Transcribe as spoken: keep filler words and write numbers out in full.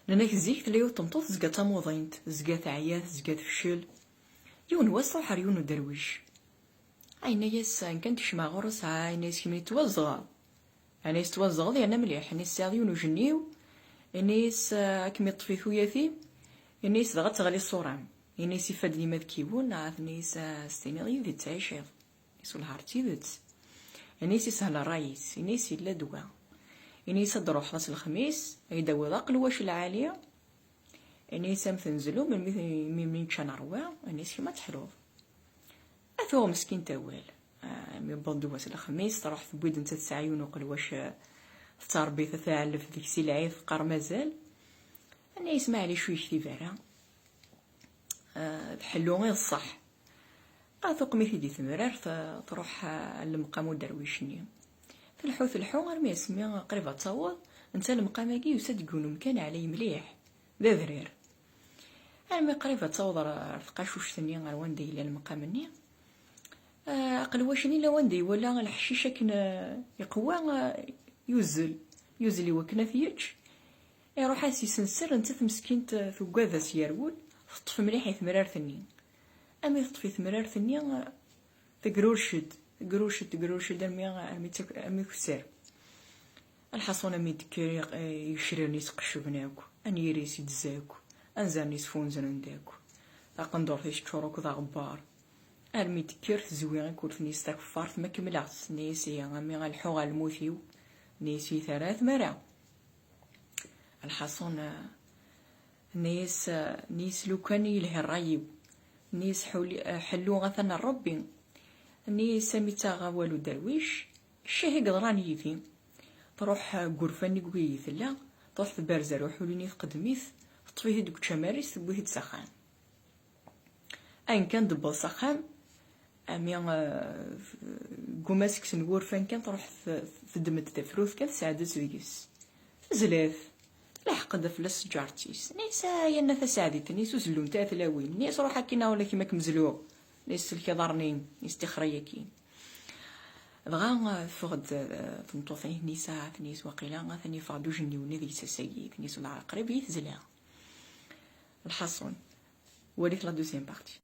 Nnan-ak zik tella yiwet tmeṭṭut tezga d tamuḍint, tezga teɛya, tezga tefcel. Yiwen wass truḥ ɣer yiwen uderwic. Yenna-yas, kan tekcem ɣur-s, ha, yenna-yas, kemmini tettwazzeɣeḍ. Yenna-yas, tettwazzeɣeḍ yerna mliḥ. Yenna-yas, tesɛiḍ yiwen ujenniw. Yenna-yas, ad kem-iṭṭef i tuyat-im. Yenna-yas, dɣa ad teɣli ṣṣura-m. Yenna-yas, ifadden-im ad kiwun, ha, tenna-yas, ad s-tiniḍ yid-i tettɛiciḍ. Yenna-yas, wellah ar d tidet. Yenna-yas, ishel ṛṛay-is. Yenna-yas, yella ddwa. Yenna-yas, ad d-truḥeḍ ass lexmis, ad yi-d-tawiḍ aqelwac lɛali. Yenna-yas, am tenzelu, melmi, melmi, melmi ččan ṛṛwa, yenna-yas, kemm ad teḥluḍ. Ad tuɣ meskint awal. Ah, mi yewweḍ-d wass lexmis, truḥ tewwi-d nettat tesɛa yiwen uqelwac, ah, tettṛebbi-t, ad tɛellef deg-s i lɛid, teqqar mazal. Yenna-yas, maɛlic ur yektib ara. Ah, d ḥellu i d ṣṣeḥ. Qal tuqem-it-id i temrart, ah, truḥ, ah, lemqam uderwic-nni. Telḥu, telḥu, armi asmi qrib ad taweḍ, netta lemqam-agi yusa-d deg yiwen umkan ɛlay mliḥ, d adrar. Armi qrib ad taweḍ ɣer, ɣer tqacuct-nni, ɣer wanda yella lemqam-nni, ah, aqelwac-nni la wanda iwala leḥcic akken, ah, iqewwa, ah, yuzzel, yuzzel i wakken ad t-yečč. Iruḥ ad s-isenser, nettat meskint, ah, tuggad ad s-yerwel, teṭṭef mliḥ i temrart-nni. Ami teṭṭef i temrart-nni, ah, tegrurced, tegrurced, tegrurced armi, armi tek-, armi tekser. Lḥaṣun, ami d-tekker, iq-, igecriren-is qeccben akk, anyir-is idez akk, anzaren-is funzren-d akk, taqendurt-is teččur akk d aɣebbar. Armi d-tekker, tezwi i kulfen-is takeffart, ma kemmleɣ-tt, tenna-yas, ihi, ami ad lḥuɣ ɣer lmut-iw, tenna-yas, i terra tmara. Lḥaṣun, ah, tenna-yas, ah, tenna-yas, lukan i yelhi ṛṛay-iw, tenna-yas, ḥuli-, ah, ḥellu atan n Ṛebbi. Tenna-yas, ami ttaɣ awal uderwic, ccah i yeḍran yid-i. Truḥ, ah, deg urfan-nni deg i tella, truḥ tberrez ar uḥuli-nni, teqdem-it, teṭṭef-it-id deg ucamar-is, tewwi-t-id s axxam. Ayen kan d-tewweḍ s axxam, ami, eh, deg umasek n wurfan kan, truḥ t-, teddem-d tafrut kan, tesɛedda-tt deg-s. Tezla-t, tleḥq-d fell-as tǧaret-is. Tenna-yas, a yanna taseɛdit, tenna-yas, ur zellunt ara tlawin. Tenna-yas, ruḥ akkin, a wala kemm ad kem-zluɣ. Tenna-yas, sellek iḍarren-im, tenna-yas, tixer-iyi akkin. Dɣa, eh, teffeɣ-d, eh, tmeṭṭut-nni, tenna-yas, a, tenna-yas, waqila atan yeffeɣ-d ujenniw-nni deg-s ass-agi. Tenna-yas, wellah qrib i tezla. Lḥaṣun, walit la deuxième partie.